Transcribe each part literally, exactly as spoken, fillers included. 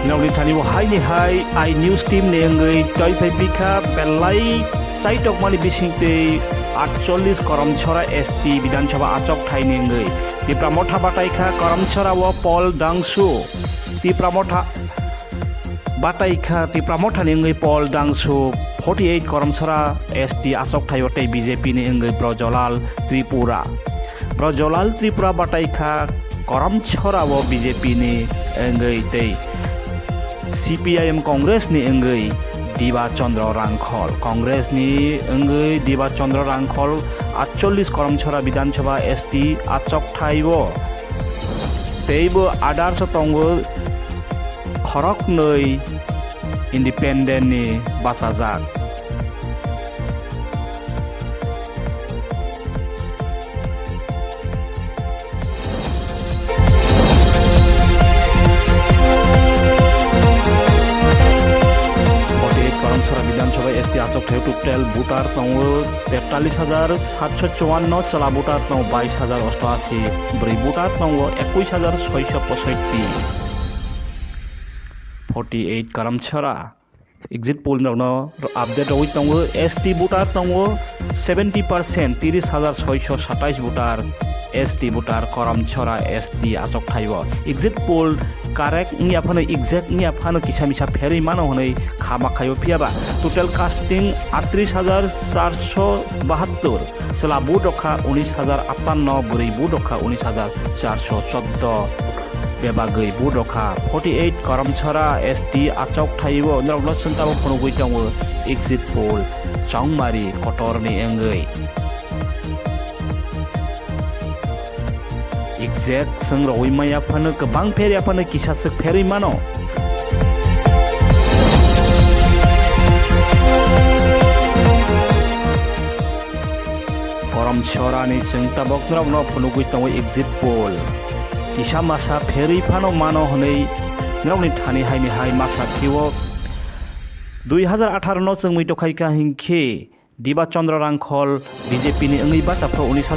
Nokni thani bo hai ni hai I news team ni wngwi twi phai phi kha belai chaitokmani bising twi atchollis Karamchara S T Bidhan Sabha achok thai ni wngwi. Tipra Motha batai kha Karamchara o Paul Dangsu. Tipra Motha batai kha Tipra Motha ni wngwi Paul Dangsu forty eight Karamchara S T achok thai o tei B J P ni wngwi Brojolal Tripura. Brojolal Tripura batai kha Karamchara o B J P ni wngwi tei C P I M Congress ni wngwi Diba Chandra Rangkhol. Congress ni wngwi Diba Chandra Rangkhol atchollis Karamchara Bidhan Sabha S T achok thai o. Tei bo adarso tongo khoroknwi independent ni bachajak. Forty eight Karamchara Bidhan Sabha S T achok thai total voter tongo tetallis hajar satso chuanno, chwla voter tongo bais hajar osto ashi, bwrwi voter tongo ekwis hajar soiso posoitti. Forty eight Karamchara. Exit poll rokno update rogwi tongo, S T voter tongo seventy percent, tiris hajar soiso satais voter, S T voter Karamchara S T achok thai o. Exit poll correct wngya phano, exact wngya phano kisa misa pherwi mano hwnwi khama khaio, phiya ba total casting atris hajar charso bahattor, chwla vote rokha unis hajar atanno, bwrwi vote rokha unis hajar charso choddo. Bebagwi vote rokha forty eight Karamchara S T achok thai o, norokno chwng tabok phunugwi tongo exit poll chongmari kotorni wngwi. Exact chwng rogwi maya phano kwbang pherya phano kisa swk pherwi mano. Karamchara ni chwng tabok norokno phunugwi tongo exit poll. Kisa masa pherwi phano mano hwnwi norokni thani haini hai masa phio. Dui hajar atharo no chwng mui tokhai kha hinkhe Diba Chandra Rangkhol B J P ni wngwi bacha phro unis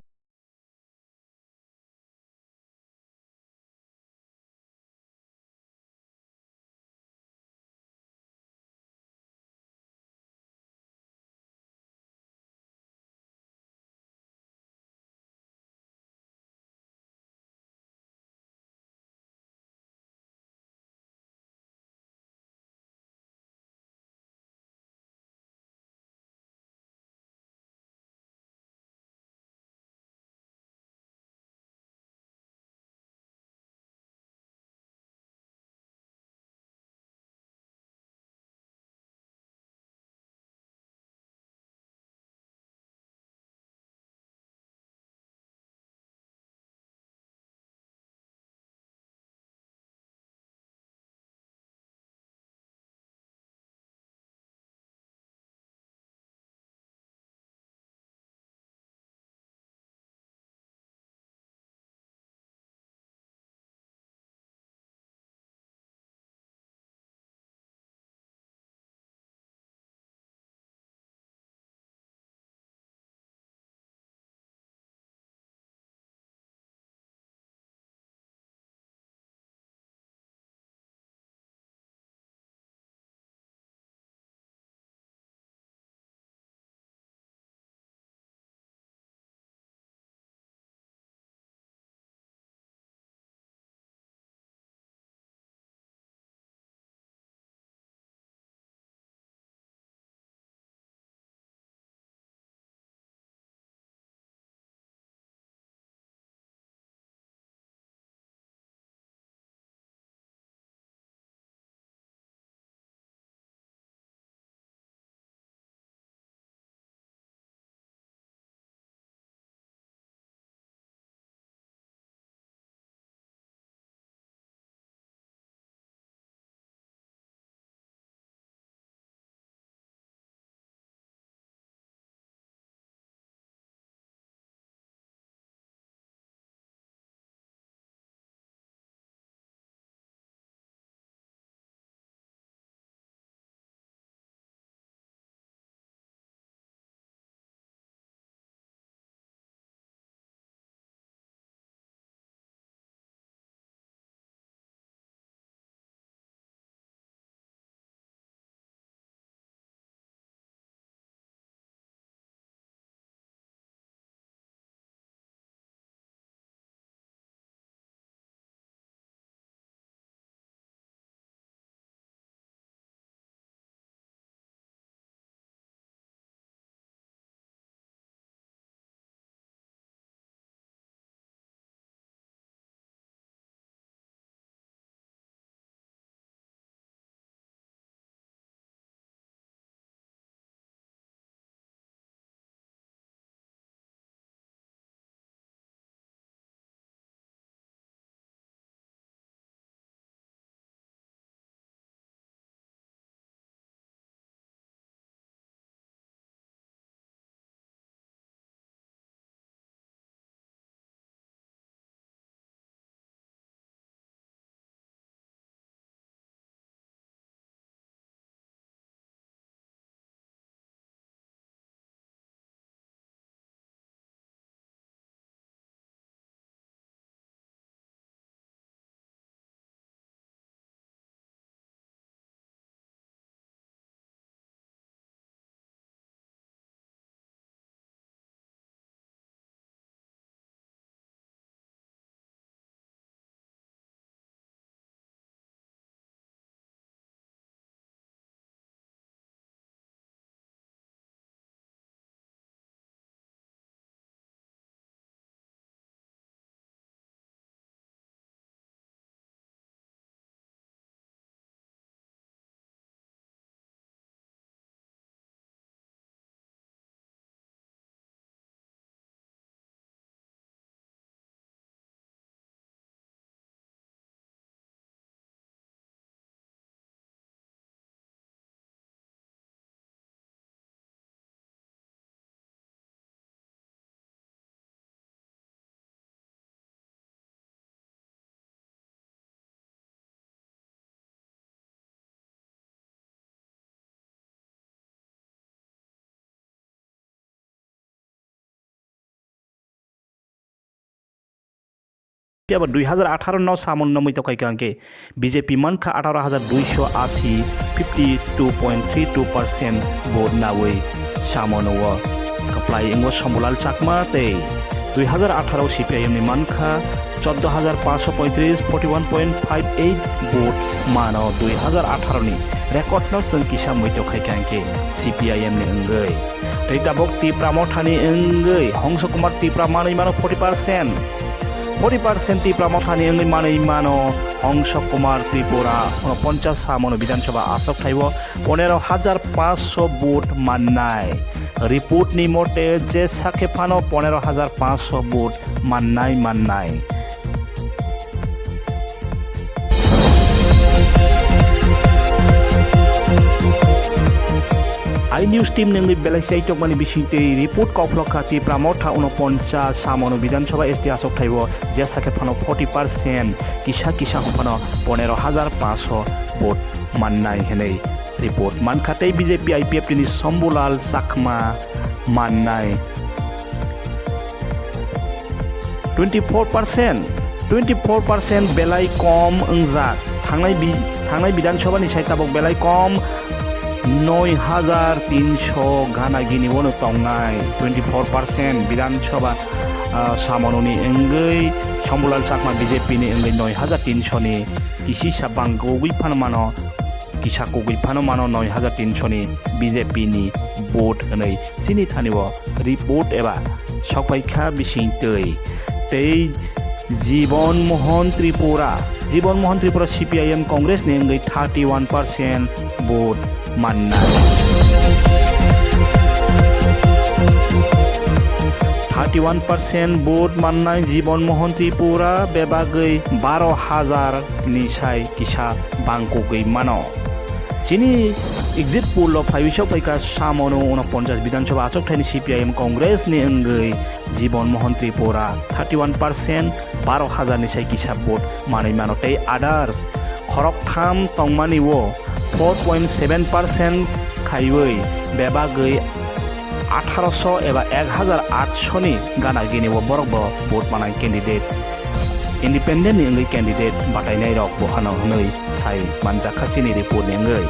Phiya ba dui hazar atharo no samung no muitok khai kha hwnkhe B J P mankha atharo hajar duiso asi, fifty two point three two percent vote nawi samung o kwplai wngwi Shambhulal Chakma tei dui hazar atharo C P I M ni mankha choddo hajar panchsho poitris, forty one point five eight vote mano dui hazar atharo ni record no chwng kisa muitok khai kha hwnkhe C P I M ni wngwi. Tei tabok Tipra Mothani wngwi Hongso Kumar Tipra manwi mano forty percent. Forty percent Tipra Mothani wngwi manwi mano Hongso Kumar Tripura, unoponchas samano Bidhan Sabha asok thaibo ponero hajar panchsho vote mannai. Report ni mote je sakhe phano ponero hajar panchsho vote mannai mannai. I News team nungwi belai chai tokmani bisingtwi report kokphulok kha Tipra Motha unoponchas samano Bidhan Sabha S T asok thaibo jesa khe phano forty percent kisa kisa hwnphano ponero hajar panchsho vote mannai hinwi report mankha tei B J P I P F T ni Shambhulal Chakma mannai. Twenty four percent, twenty four percent belai kom wngjak. Thangnai bi-, thangnai Bidhan Sabha ni sai tabok belai kom noi hajar tinsho gana gini wano tongnai. Twenty four percent Bidhan Sabha, ah, samononi wngwi Shambhulal Chakma B J P ni wngwi noi hajar tinsho ni kisi sa bang kugui phano mano, kisa kugui phano mano noi hajar tinsho ni B J P ni vote hwnwi chini thani o report eba sokphaikha bisingtwi. Tei Jibon Mohan Tripura, Jibon Mohan Tripura C P I M Congress ni wngwi thirty one percent vote mannai. Thirty one percent vote mannai Jibon Mohan Tripura bebagwi baro hajar ni sai kisa bangkugwi mano. Chini exit poll o phaiwi sok phaikha samono unoponchas Bidhan Sabha achok thaini C P I M Congress ni wngwi Jibon Mohan Tripura thirty one percent, baro hajar ni sai kisa vote manwi mano tei others khoroktham tongmani o four point seven percent khaiwi bebagwi atharoso eba ek hajar atsho ni gana gini o borok bo vote manai candidate, independent ni wngwi candidate batainai rok bo hano hwnwi sai manjakha chini report ni wngwi.